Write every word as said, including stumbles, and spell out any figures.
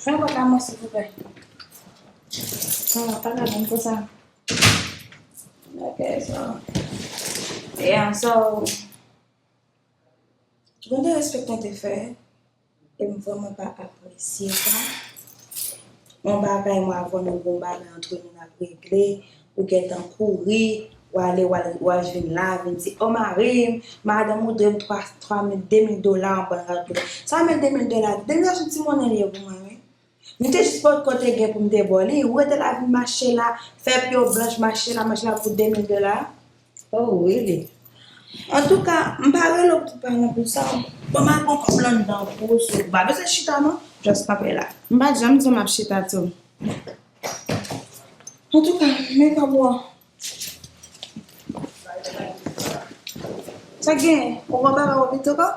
Fè yon pòt la mwen, silvouplè. Non, pa la menm konsa. Ok, so. Yeah, so. Gon de respè mwen te fè, e m vrèman pa apresye sa. Yon bagay mwen avè w, nou gon bagay antre nou n ap regle, ou gentan kouri, w ale, w al, w al vin la, vin di, o mari m, madanm ou dwe m twa, twa mil, de mil dola an bann rad. Sa menm de mil dola, de mil dola se yon ti monnen li ye pou mwen, wi. M te jis pot kote gen pou m te ba w li, ou rete la vin mache la, fè pye w blanch, mache la, mache la pou de mil dola. Oh, really? Antouka, m pa rele w pou pale non pou sa. Bon, m al pran kòb lan anndan pou ou, so, ou pa bezwen chita non, just kanpe la. M pa t janm di w m ap chita tou. Antouka, men kòb ou an. Sa k gen? Ou pran bagay ou vit ankò?